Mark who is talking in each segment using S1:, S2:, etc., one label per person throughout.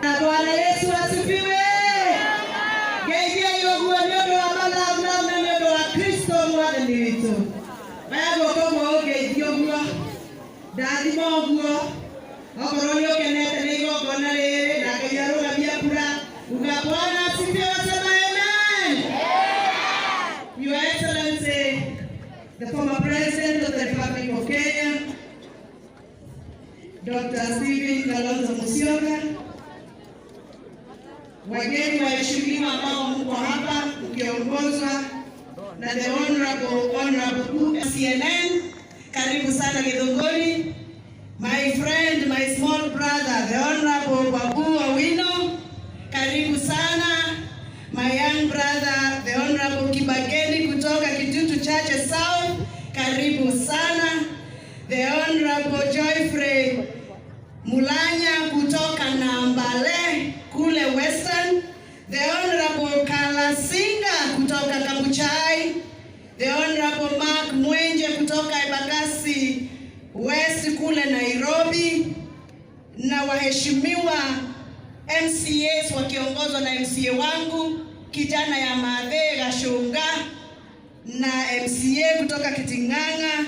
S1: Na Bwana Yesu asifiwe. Ngeithiai ũguo nĩ ũndũ wa mathabu na nĩ ũndũ wa Kristo mwathani witũ. Oya guoko ũmwe ũngeithie ũguo, ndathima ũguo, okorwo nĩ ũkenete nĩ igongona rĩrĩ na Ngai arũgamia mbura, uga Bwana asifiwe, sema amen. Your Excellency, the former President of the Republic of Kenya, Dr. Stephen Kalonzo Musyoka, wageni waheshimiwa ambao mko hapa mkiongozwa na the Honorable CNN, karibu sana Githunguri. My friend, my small brother, the Honorable Babu Owino, karibu sana. My young brother, the Honorable Kibageni kutoka Kitutu Chache South, karibu sana. The Honorable Geoffrey Mulanya kutoka Nambale kule Western, the Honorable Kalasinga kutoka Kabuchai, the Honorable Mark Mwenje kutoka Embakasi West kule Nairobi, na waheshimiwa MCAs wakiongozwa na MCA wangu kijana ya Mathe Gashunga na MCA kutoka Kiting'ang'a,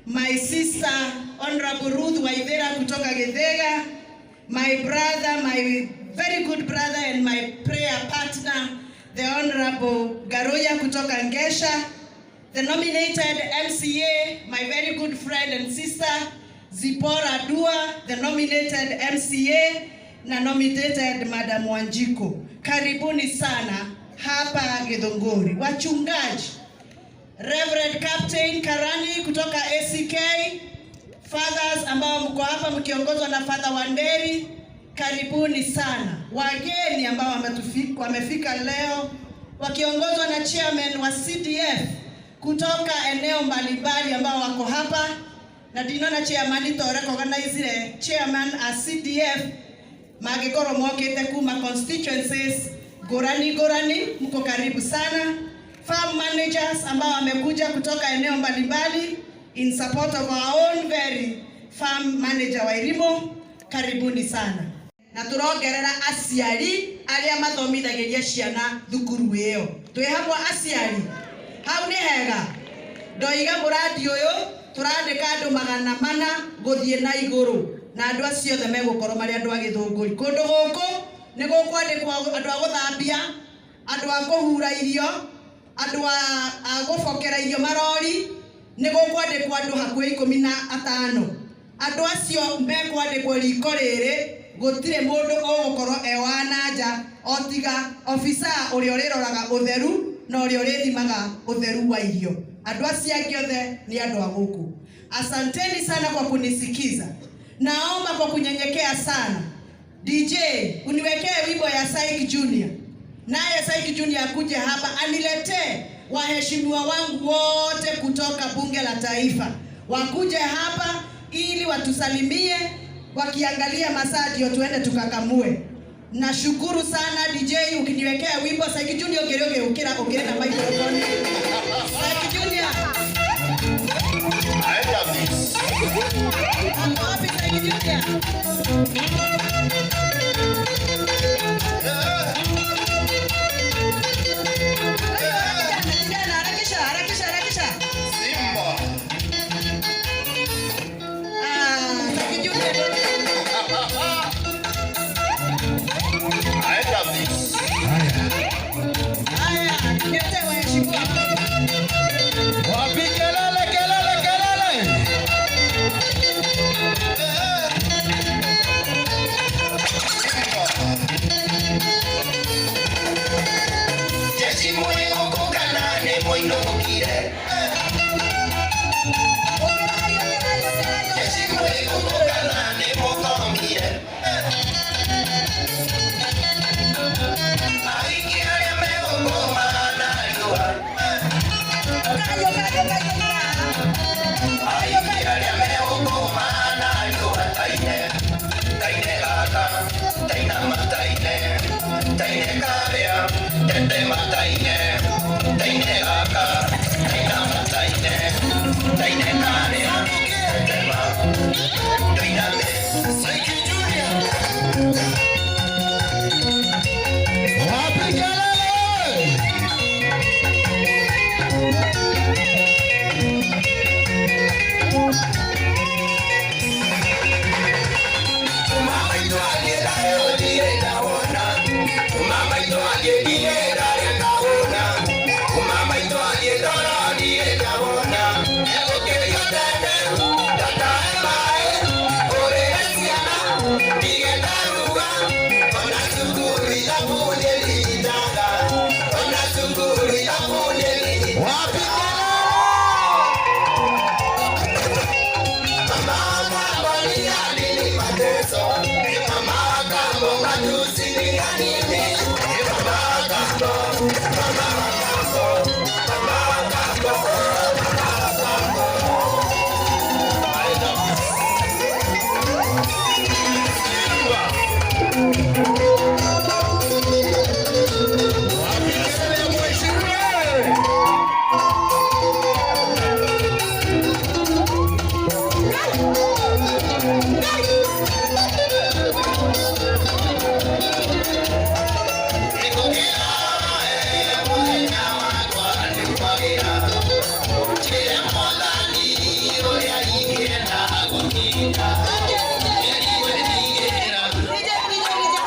S1: my sister Honorable Ruth Waithera kutoka Githega, my brother, my very good brother and my prayer partner, the Honorable Garoya kutoka Ngesha, the nominated MCA, my very good friend and sister, Zipporah Dua, the nominated MCA, na nominated Madam Wanjiku. Karibuni sana hapa Githunguri. Wachungaji, Reverend Captain Karani kutoka ACK, fathers ambao mko hapa mkiongozwa na Father Wanderi, Karibuni sana wageni ambao wamefika leo wakiongozwa na chairman wa CDF kutoka eneo mbalimbali ambao wako hapa na ndinona chairman to recognize chairman a CDF magikorwo mokite kuma constituencies ngurani ngurani, mko karibu sana. Farm managers ambao wamekuja kutoka eneo mbalimbali in support of our own very farm manager Wairimu, karibuni sana. Na turongerera aciari aria mathomithagĩria ciana thukuru ĩyo. Twĩ hamwe aciari, hau nĩ hega. Ndoiga mũrandi ũyũ tũrandĩka andũ 400 gũthiĩ na igũrũ, na andũ acio othe megũkorwo marĩ andũ a Gĩthũngũri. Kũndũ gũkũ nĩ gũkwandĩkwo andũ a gũthambia, andũ a kũhura irio, andũ a gũbokera irio marori, nĩ gũkwandĩkwo andũ hakuhĩ 15. Andũ acio mekwandĩkwo riko rĩrĩ, gũtirĩ mũndũ ũgũkorwo e wa na nja o tiga obithaa ũrĩa ũrĩroraga ũtheru na ũrĩa ũrĩthimaga ũtheru wa irio. Andũ acio angĩ othe nĩ andũ a gũkũ. Asanteni sana kwa kunisikiza. Naomba kwa kunyenyekea sana, DJ uniwekee wimbo ya Syke Junior, naye Syke Junior akuje hapa aniletee waheshimiwa wangu wote kutoka Bunge la Taifa, wakuje hapa ili watusalimie, wakiangalia masaa ndio tuende tukakamue. Nashukuru sana DJ ukiniwekea wimbo Syke Junior ukirioge ukira ukira na microphone. Syke Junior.
S2: I love this.
S1: Ako wapi Syke Junior? Kijana, harakisha, harakisha, harakisha.
S2: Simba.
S1: Ah, Syke Junior.
S2: I love this.
S1: Haya, niletee waheshimiwa.
S3: Wapi kelele, kelele, kelele?
S2: Jeshi mwĩgũkũngana nĩ mũinũkire. Jeshi mwĩgũkũngana nĩ mũthomire. Aingĩ arĩa megũkũma na riũa. Aingĩ arĩa megũkũma na riũa. Taine, taine gaka, tainama taine, taine karĩa, tetema taine, taine gaka, tainama taine, taine karĩa, tetema, tũiname.
S3: Syke Junior. Wapi kelele?
S2: Mama itu agĩra ũthiĩ ndawona. Mama itu agĩthiĩ ndarĩ ndawona. Mama itu agĩndora niĩ ndawona. Egũkĩrio tene ndatahe maĩ ũrĩre ciana ndige ndaruga ona cukuru ithabu nĩritaga ona cukuru ithabu nĩritaga.
S3: Wapi kelele?
S2: Mama akambonia nini mateso. Mama akambo matusi ni ya nini. Mama akambo, mama akambo, mama akambo, mama akambo. I love this. Simba.
S3: Wapi kelele ya mheshimiwa?
S2: Nĩngũkĩra mũthenya wakwa nĩngwagĩra. Njĩre Mwathani ũrĩa ingĩenda gũtinda. Nĩngwĩtigĩra.
S1: DJ, DJ, DJ.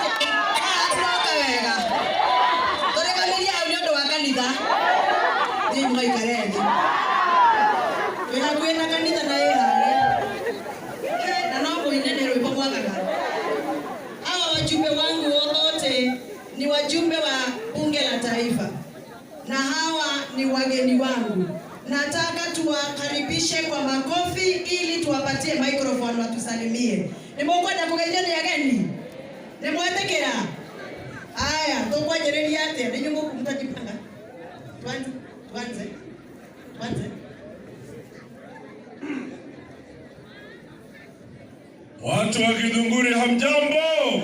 S1: Ah, turoka wega. Tũrĩkanĩrie hau nĩ ũndũ wa kanitha. Thiĩ mũgaikare thĩ. Twĩ hakuhĩ na kanitha na ĩ harĩa. Na no mũine nĩ rwĩmbo mwagaga. Hawa wajumbe wangu wote ni wajumbe wa Bunge la Taifa na hawa ni wageni wangu. Nataka tuwakaribishe kwa makofi ili tuwapatie microphone watusalimie. Nĩ mũkwenda kũgeithio nĩ ageni? Nĩ mwetĩkĩra? Aya, tũkwanjĩrĩria atĩa? Nĩ inyuĩ mũtajipanga. Tuanze, tuanze. Tuanze.
S4: Watu wa Githunguri hamjambo?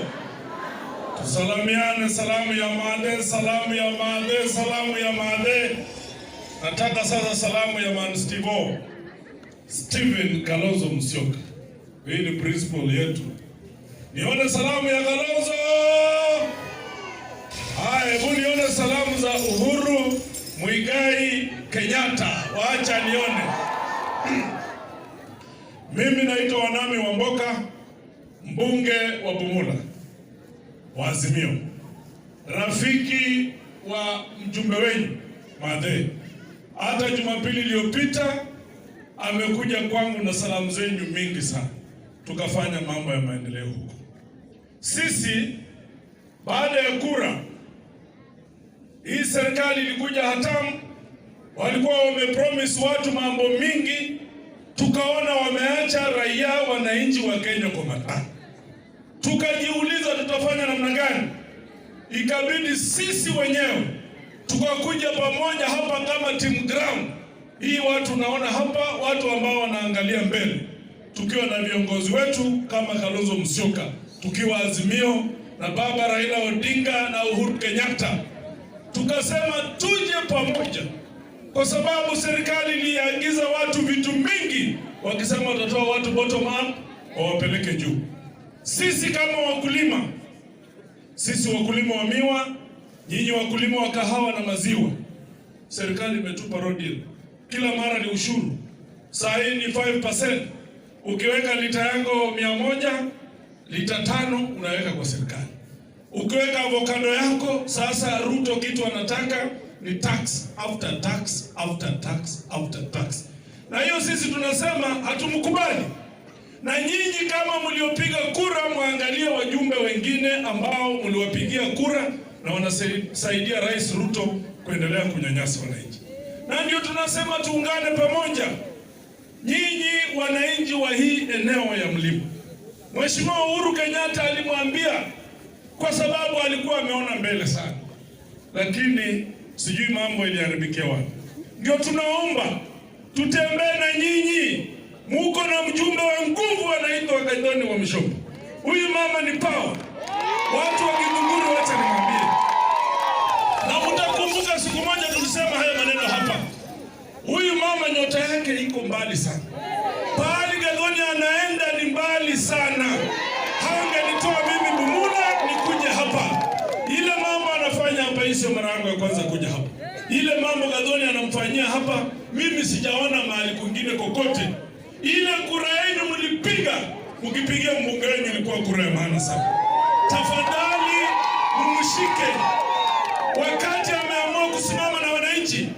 S4: Tusalamiane, salamu ya Made, salamu ya Made, salamu ya Made. Nataka sasa salamu ya Man Stevo. Stephen Kalonzo Musyoka. Hii ni principal yetu. Nione salamu ya Kalonzo. Haya, hebu nione salamu za Uhuru Muigai Kenyatta. Wacha nione. Mimi naitwa Wanami Wamboka, mbunge wa Bumula wa Azimio, rafiki wa mjumbe wenu Mathe. Hata Jumapili iliyopita amekuja kwangu na salamu zenyu mingi sana, tukafanya mambo ya maendeleo huko. Sisi baada ya kura hii, serikali ilikuja hatamu, walikuwa wamepromise watu mambo mingi, tukaona wameacha raia wananchi wa Kenya kwa mataa. Tukajiuliza tutafanya namna gani? Ikabidi sisi wenyewe tukakuja pamoja hapa kama team ground hii, watu naona hapa, watu ambao wanaangalia mbele, tukiwa na viongozi wetu kama Kalonzo Musyoka, tukiwa Azimio na baba Raila Odinga na Uhuru Kenyatta, tukasema tuje pamoja, kwa sababu serikali iliagiza watu vitu mingi, wakisema watatoa watu bottom up wawapeleke juu. Sisi kama wakulima, sisi wakulima wa miwa, nyinyi wakulima wa kahawa na maziwa, serikali imetupa raw deal, kila mara ni ushuru. Saa hii ni 5%. Ukiweka lita yako 100, lita 5 unaweka kwa serikali. Ukiweka avocado yako, sasa Ruto kitu anataka ni tax after tax after tax after tax, na hiyo sisi tunasema hatumkubali. Na nyinyi kama mliopiga kura, mwangalie wajumbe wengine ambao mliwapigia kura na wanasaidia Rais Ruto kuendelea kunyanyasa wananchi, na ndio tunasema tuungane pamoja, nyinyi wananchi wa hii eneo ya mlima. Mheshimiwa Uhuru Kenyatta alimwambia, kwa sababu alikuwa ameona mbele sana, lakini sijui mambo iliharibikia wapi. Ndio tunaomba tutembee na nyinyi, muko na mjumbe wa nguvu anaitwa Gathoni Wamuchomba. Huyu mama ni power. Watu wa Githunguri, wacha nimwambie, na mtakumbuka siku moja tulisema haya maneno hapa. Huyu mama nyota yake iko mbali sana, pahali Gathoni anaenda ni mbali sana. Hangenitoa mimi Bumula nikuje hapa. Ile mambo anafanya hapa, hii sio mara yangu ya kwanza kuja hapa. Ile mambo Gathoni anamfanyia hapa, mimi sijaona mahali kwingine kokote. Ile kura yenu mlipiga, mkipigia mbunge wenu ilikuwa kura ya maana sana. Tafadhali mumshike wakati ameamua kusimama na wananchi.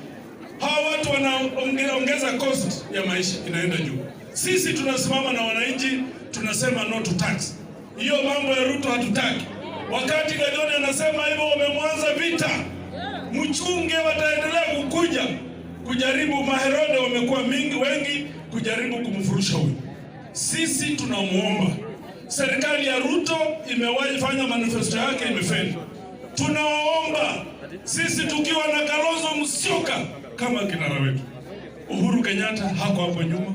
S4: Hawa watu wanaongeza cost ya maisha inaenda juu. Sisi tunasimama na wananchi, tunasema no to tax. Hiyo mambo ya Ruto hatutaki. Wakati Gathoni anasema hivyo, wamemwanza vita. Mchunge, wataendelea kukuja kujaribu. Maherode wamekuwa mingi wengi kujaribu kumfurusha huyu. Sisi tunamuomba serikali ya Ruto imewahi fanya manifesto yake imefeli. Tunawaomba sisi tukiwa na Kalonzo Musyoka kama kinara wetu, Uhuru Kenyatta hako hapo nyuma,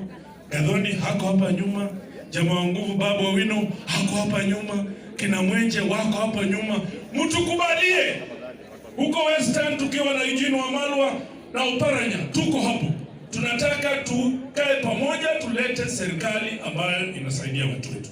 S4: Gathoni hako hapa nyuma, jamaa wa nguvu Babu Owino hako hapa nyuma, kina Mwenje wako hapa nyuma, mtukubalie huko Western tukiwa na Eugene Wamalwa na Oparanya tuko hapo. Tunataka tukae pamoja, tulete serikali ambayo inasaidia watu wetu.